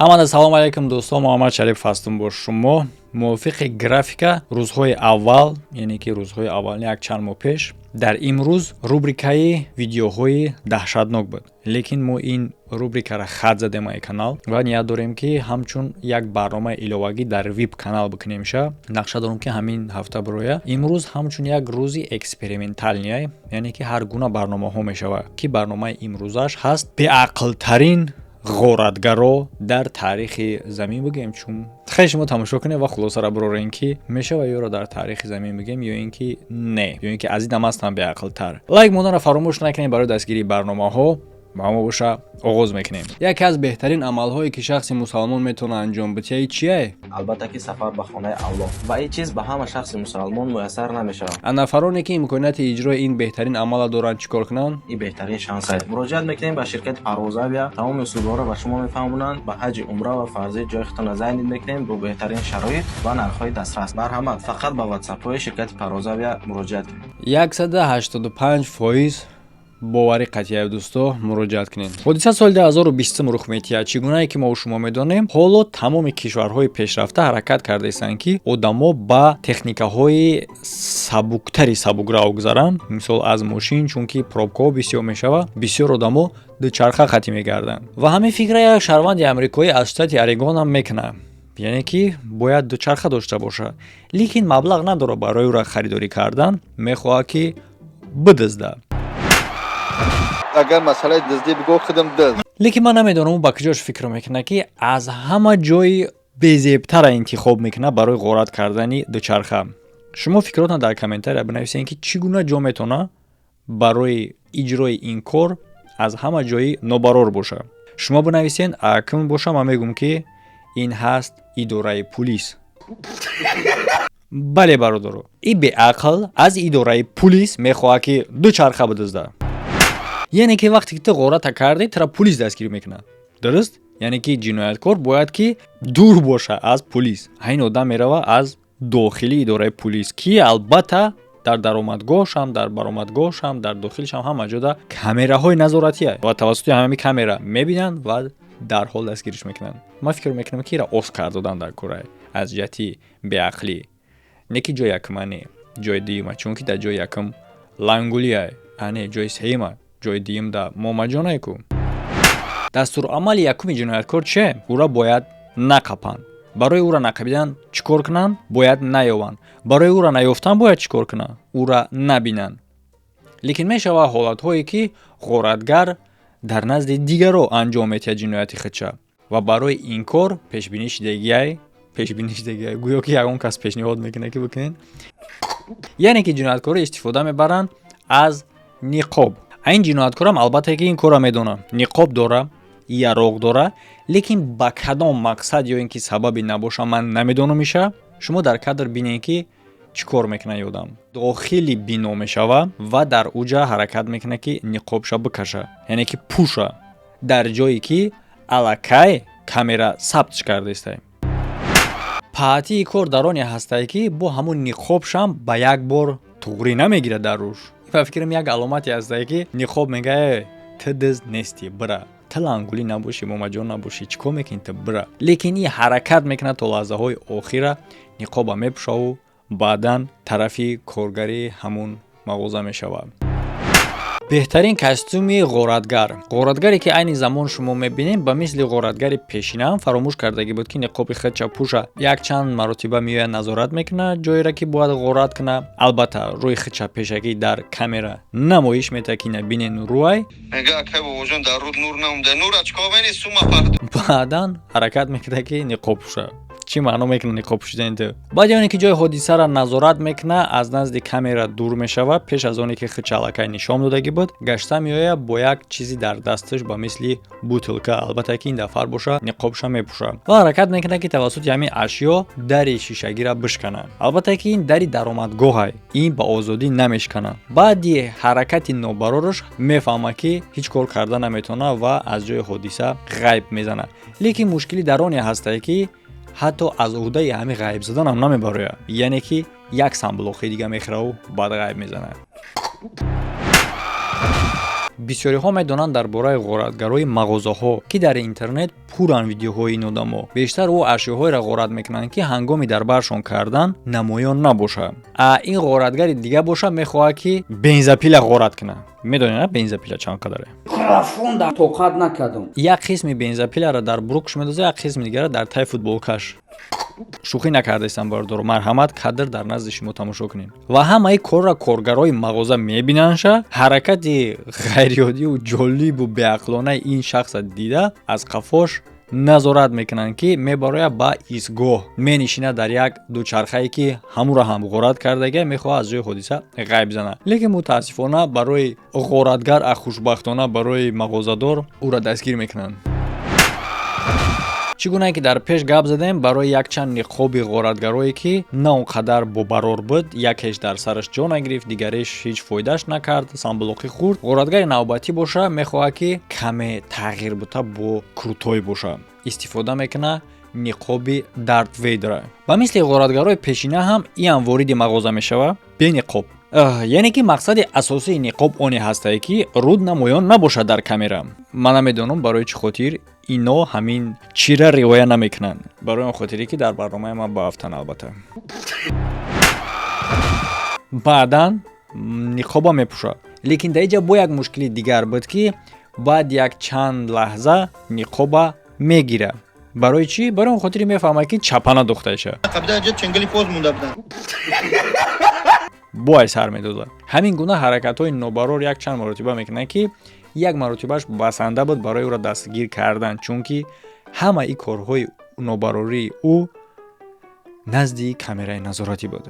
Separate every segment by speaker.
Speaker 1: Ҳамада салом алейкум, дӯстон! Муҳаммад Шарипов ҳастам бо шумо. Мувофиқи графика, рӯзҳои аввал, яъне ки рӯзҳои аввал, як чанд моҳ пеш, дар имрӯз рубрикаи видеоҳои даҳшатнок буд, лекин мо ин рубрикаро хат задем ай канал ва ният дорем, ки ҳамчун як барномаи иловагӣ дар вип канал бикунемша. Нақша дорем, ки ҳамин ҳафта бироя. Имрӯз ҳамчун як рӯзи экспериментальный, яъне ки ҳар гуна барномаҳо мешавад, ки барномаи имрӯзаш ҳаст беақлтарин ғоратгаро дар таърихи замин бигӯем. Чун хеле шумо тамошо кунед ва хулосаро бирорем, ки мешава ёро дар таърихи замин бигӯем ё ин ки не, ё ин ки аз ин ҳам ҳастам беақлтар. Лайк монданро фаромӯш накунед барои дастгирии барномаҳо. Ба мо боша, оғоз мекунем. Яке аз беҳтарин амалҳое, ки шахси мусалмон метавонад анҷом бидиҳад, чие?
Speaker 2: Албатта ки сафар ба хонаи Аллоҳ, ва ин чиз ба ҳама шахси мусалмон муяссар намешавад.
Speaker 1: А нафароне, ки имконияти иҷрои ин беҳтарин амалро доранд, чӣ кор кунанд?
Speaker 2: Ин беҳтарин шанс аст. Муроҷиат мекунем ба ширкати Парвозавия, тамоми услубҳоро ба шумо мефаҳмонанд. Ба ҳаҷи, умра ва фарзӣ ҷои худтонро зайнид мекунем бо беҳтарин шароит ва нархҳои дастрас. Марҳамат, фақат ба ватсапҳои ширкати Парвозавия муроҷиат кунед.
Speaker 1: 185% боварӣ қатъия, дӯсто, муроҷиат кунед. Ҳодиса соли 2020 рух метиҳад. Чӣ гунае ки мо шумо медонем, ҳоло тамоми кишварҳои пешрафта ҳаракат кардаистанд, ки одамо ба техникаҳои сабуктари сабукрав гузаранд, мисол аз мошин, чунки пробкаҳо бисёр мешавад, бисёр одамо дучарха қатӣ мегарданд. Ва ҳамин фикра як шаҳрванди амрикоӣ аз штати Орегон ҳам мекунад, яъне ки бояд дучарха дошта бошад, лекин маблағ надорад барои ӯра харидорӣ кардан. Мехоҳад, ки бидуздад.
Speaker 3: Агар масъалаи дуздӣ бигӯ, худам дузд.
Speaker 1: Лекин ман намедонам, ӯ ба куҷош фикр мекунад, ки аз ҳама ҷои безебтара интихоб мекунад барои ғорат кардани дучарха. Шумо фикротон дар комментария бинависед, ки чӣ гуна ҷо метавонад барои иҷрои ин кор аз ҳама ҷои нобарор бошад. Шумо бинависед. Акн боша, ман мегӯм, ки ин ҳаст идораи пулис. Бале, бародаро, и беақл аз идораи пулис мехоҳад, ки дучарха бидуздад. Яъне ки вақте ки ту ғората кардӣ, тура пулис дастгирӣ мекунад, дуруст? Яъне ки ҷинояткор бояд ки дур боша аз пулис. Ҳамин одам мерава аз дохили идораи пулис, ки албатта дар даромадгоҳшам, дар баромадгоҳшам, дар дохилшам, ҳама ҷода камераҳои назоратия ва тавассути ҳамин камера мебинанд ва дарҳол дастгириш мекунанд. Ман фикр мекунам, ки ира Оскар додан дар кора аз ҷиҳати беақлӣ, не ки ҷои якума, не, ҷои дуюма, чунки дар ҷои якум лангулия, а не, ҷои сеюма, ҷои дуюм да момаҷонае ку. Дастурамали якуми ҷинояткор чие? Ӯра бояд нақапанд. Барои ӯра нақабидан чӣ кор кунанд? Бояд наёванд. Барои ӯра наёфтан бояд чӣ кор кунанд? Ӯра набинанд. Лекин мешавад ҳолатҳое, ки ғоратгар дар назди дигаро анҷом медиҳад ҷинояти худша, ва барои ин кор пешбинӣ шидагиай. Пешбинӣ шидагиай, гӯё ки ягон кас пешниҳод мекунад, ки бикунед. Яъне ки ҷинояткоро истифода мебаранд аз ниқоб. Ин ҷинояткорам, албатта, ки ин корро медонам, ниқоб дора, яроқ дора, лекин ба кадом мақсад ё ин ки сабаби набоша, ман намедонам. Иша шумо дар кадр бинед, ки чӣ кор мекунад. Ёдам дохили бино мешава ва дар уҷа ҳаракат мекунад, ки ниқобша бикаша, яъне ки пӯша, дар ҷое ки аллакай камера сабтш кардаистай. Паҳатии кор дар оне ҳастае, ки бо ҳамун ниқобшам ба як бор туғрӣ намегирад дар рӯш. Ба фикрам, як аломате ҳастае, ки ниқоб мегӯяд: «Ту дузд нестӣ, бира, ту лангулӣ набошӣ, момаҷон набошӣ, чӣ кор мекунӣ ту, бира». Лекин и ҳаракат мекунад, то лаҳзаҳои охира ниқоба мепӯшаву баъдан тарафи коргари ҳамун мағоза мешавад. Беҳтарин костюми ғоратгар. Ғоратгаре, ки айни замон шумо мебинем, ба мисли ғоратгари пешинаам фаромӯш кардагӣ буд, ки ниқоби худша пӯша. Якчанд маротиба меояд, назорат мекунад ҷоеро, ки бояд ғорат кунад. Албатта, рӯи худша пешакӣ дар камера намоиш метаҳад, ки набинен рӯай.
Speaker 3: Мега: «Акай бобоҷон, дар руд нур намонда, нура чикор мени сума пахт».
Speaker 1: Баъдан ҳаракат мекунад, ки ниқоб пӯша. Чӣ маъно мекунад ниқоб пӯшидани ту? Баъди оне ки ҷои ҳодисаро назорат мекунад, аз назди камера дур мешавад. Пеш аз оне ки худша аллакай нишон додагӣ буд, гашта меояд бо як чизи дар дасташ ба мисли бутылка. Албатта, ки ин дафъар боша, ниқобша мепӯшад ва ҳаракат мекунад, ки тавассути ҳамин ашё дари шишагиро бишканад. Албатта, ки ин дари даромадгоҳай, ин ба озодӣ намешканад. Баъди ҳаракати нобарораш мефаҳмад, ки ҳеҷ кор карда наметавонад, ва аз ҷои ҳодиса ғайб мезанад. Лекин мушкилӣ дар оне ҳастае, ки ҳатто аз уҳдаи ҳамин ғайб заданам намебарояд, яъне ки як самблохи дига мехӯраву баъд ғайб мезанад. Бисёриҳо медонанд дар бораи ғоратгарои мағозаҳо, ки дар интернет пуран видеоҳои ин одамо. Бештар ӯ ашёҳоеро ғорат мекунанд, ки ҳангоми дар баршон кардан намоён набошад. А ин ғоратгари дига боша, мехоҳад, ки бензопила ғорат кунад. Медонед, на, бензопила чанд қадаре?
Speaker 4: Рафонда тоқат накардам.
Speaker 1: Як қисми бензопиларо дар брюк ш медоза, як қисми дигара дар тай футболкаш. Шӯхӣ накардаистам, бародаро. Марҳамат, кадр дар назди шумо, тамошо кунед. Ва ҳамаи корро коргарои мағоза мебинандша. Ҳаракати ғайриоддиву ҷолибу беақлонаи ин шахса дида, аз қафош назорат мекунанд, ки мебарояд ба истгоҳ, менишинад дар як дучархае, ки ҳамуро ҳам ғорат кардага, мехоҳад аз ҷои ҳодиса ғайб занад. Лекин мутаассифона барои ғоратгар, а хушбахтона барои мағозадор, ӯро дастгир мекунанд. Чӣ гунае ки дар пеш гап задем, барои якчанд ниқоби ғоратгарое, ки на он қадар бобарор буд, якеш дар сараш ҷо нагирифт, дигареш ҳеҷ фоидааш накард, самблоқӣ хӯрд. Ғоратгари навбатӣ боша, мехоҳад, ки каме тағйир бута, бо крутой боша, истифода мекунад ниқоби Дарт Вейдера. Ба мисли ғоратгарои пешина ҳам иам вориди мағоза мешавад бениқоб. Яъне ки мақсади асосии ниқоб оне ҳастае, ки руд намоён набошад дар камера. Ман намедонам, барои чӣ хотир ино ҳамин чира риоя намекунанд. Барои он хотире, ки дар барномаи ман баафтанд, албатта. Баъдан ниқоба мепӯшад, лекин дар инҷа бо як мушкили дигар буд, ки баъд як чанд лаҳза ниқоба мегирад. Барои чӣ? Барои он хотире мефаҳмад, ки чапана духтаиша.
Speaker 3: Қабда ҷа ченгали поз монда буданд.
Speaker 1: Бой сар медозад. Ҳамин гуна ҳаракатҳои нобарор як чанд маротиба мекунад, ки як маротибаш басанда буд барои ӯро дастгир кардан, чунки ҳамаи корҳои нобарории ӯ назди камераи назоратӣ буд.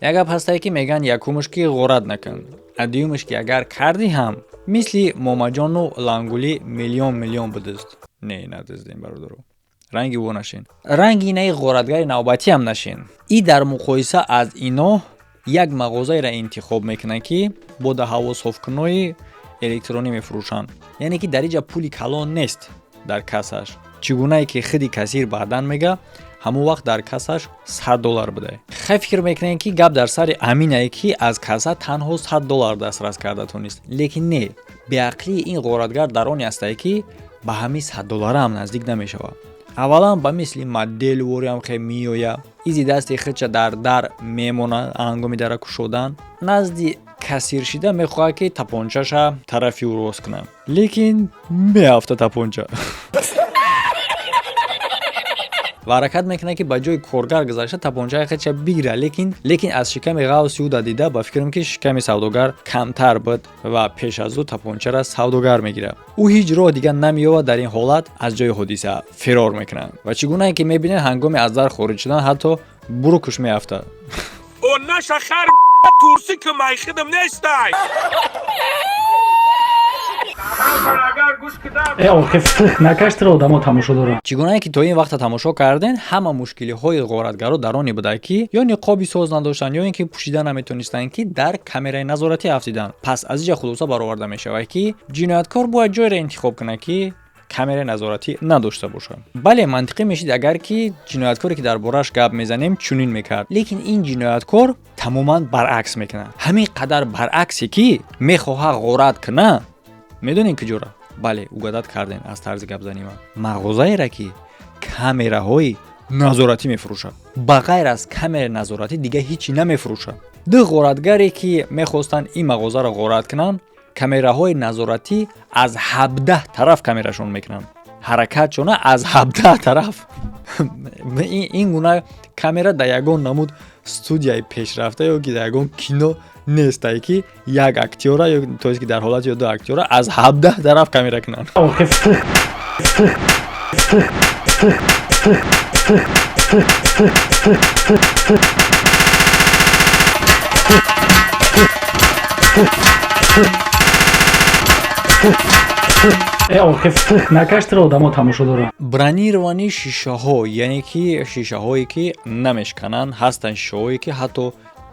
Speaker 1: Як гап ҳастае, ки мегӯянд: якумаш, ки ғорат накун, а дуюмаш, ки агар кардӣ ҳам, мисли Момаҷону Лангулӣ миллион миллион бидузд. Не, надуздем, бародаро, ранги ӯ нашин, ранги инаи ғоратгари навбатиам нашин. И дар муқоиса аз ино як мағозаеро интихоб мекунад, ки бо ҳавософкунои электронӣ мефурӯшанд. Яъне ки дар инҷа пули калон нест дар кассаш. Чӣ гунае ки худи кассир баъдан мега, ҳамон вақт дар кассаш 100 доллар буда. Хай, фикр мекунем, ки гап дар сари аминае, ки аз касса танҳо 100 доллар дастрас карда тонист. Лекин не, беақлии ин ғоратгар дар оне ҳастае, ки ба ҳамин 100 доллара ҳам наздик намешавад. Аввалан, ба мисли моделвориам хе меоя, изи дасти худша дар дар мемонад. Ҳангоми дара кушодан, назди кассир шида, мехоҳад, ки тапончаша тарафи ӯ рост кунад, лекин меафта тапонча ва ҳаракат мекунад, ки ба ҷои коргар гузашта, тапончаи худша бигира. Лекин аз шиками ғавси ӯ дида, ба фикрам, ки шиками савдогар камтар буд ва пеш аз ӯ тапончара савдогар мегирад. Ӯ ҳеҷ роҳ дигар намеёбад, дар ин ҳолат аз ҷои ҳодиса фирор мекунад. Ва чӣ гунае ки мебинед, ҳангоми аз дар хориҷ шудан ҳатто брюк ш меафтад.
Speaker 5: Наша хар турси ки майхидам нестай.
Speaker 6: Накаштро одамо тамошо доранд.
Speaker 1: Чӣ гунае ки то ин вақта тамошо карден, ҳама мушкилиҳои ғоратгаро дар оне буда, ки ё ниқоби соз надоштанд, ё ин ки пӯшида наметонистанд, ки дар камераи назоратӣ афтиданд. Пас аз инҷа хулоса бароварда мешавад, ки ҷинояткор бояд ҷойро интихоб кунад, ки камераи назоратӣ надошта бошад. Бале, мантиқӣ мешид, агар ки ҷинояткоре, ки дар борааш гап мезанем, чунин мекард. Лекин ин ҷинояткор тамоман баръакс мекунад. Ҳамин қадар баръаксе, ки мехоҳад ғорат кунад, медонед куҷора? Бале, угадать кардем аз тарзи гапзани ман: мағозаере, ки камераҳои назоратӣ мефурӯшад. Ба ғайр аз камераи назоратӣ дига ҳечи намефурӯшад. Ду ғоратгаре, ки мехостанд ин мағозаро ғорат кунанд, камераҳои назоратӣ аз 17 тараф камерашон мекунанд, ҳаракатшона аз 17 тараф. Ин гуна камера дар ягон намуд студияи пешрафта ё ки дар ягон кино нестае, ки як актёра ё то есть ки дар ҳолати ё ду актёра аз 17 тараф камера кунанд.
Speaker 6: Накаштро одамо тамошо доранд.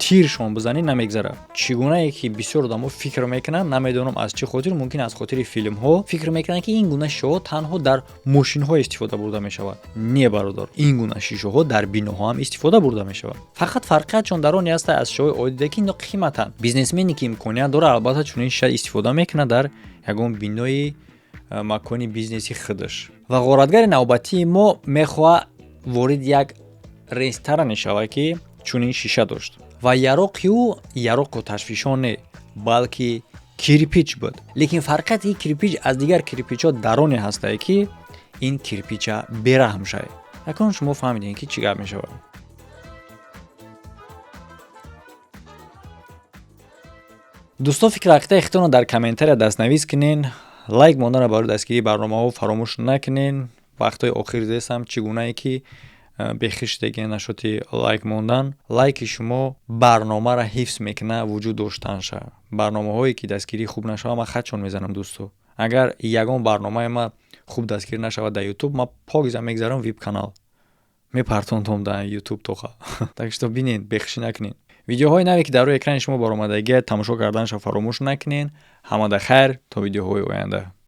Speaker 1: Тиршон бизанӣ, намегзарад. Чӣ гунае ки бисёр одамо фикр мекунанд, намедонам аз чӣ хотир, мумкин аз хотири филмҳо фикр мекунанд, ки ин гуна шишаҳо танҳо дар мошинҳо истифода бурда мешавад. Не, бародар, ин гуна шишаҳо дар биноҳо ҳам истифода бурда мешавад. Фақат фарқиятшон дар оне аст аз шишаҳои оддие, ки ино қиматанд. Бизнесмене ки имконият дорад, албатта, чунин шиша истифода мекунад дар ягон бинои макони бизнеси худаш. Ва ғоратгари навбатии мо мехоҳад ворид як ресторане шавад, ки чунин шиша дошт, ва яроқи ӯ яроқу ташвишон не, балки кирпич буд. Лекин фарқияти ин кирпич аз дигар кирпичҳо дар оне ҳастае, ки ин кирпича бераҳм шавад. Акнун шумо фаҳмидем, ки чӣ гап мешавад. Дӯстон, фикр ақидаи худтонро дар комментария дастнавис кунен. Лайк монданро барои дастгирии барномаҳо фаромӯш накунен. Вақтҳои охир дестам, чӣ гунае ки бехишдагӣ нашоти лайк мондан. Лайки шумо барномаро ҳифз мекунад, вуҷуд доштанша. Барномаҳое ки дастгирии хуб нашавад, ман хатшон мезанам. Дӯсто, агар ягон барномаи ман хуб дастгирӣ нашавад дар Ютуб, ман покиза мегзарам вип канал мепартонтом дар Ютуб тоха. Так что бинед, бехишӣ накунед. Видеоҳои наве, ки дар рӯи экрани шумо баромадагия, тамошо карданашро фаромӯш накунед. Ҳамада хайр, то видеоҳои оянда.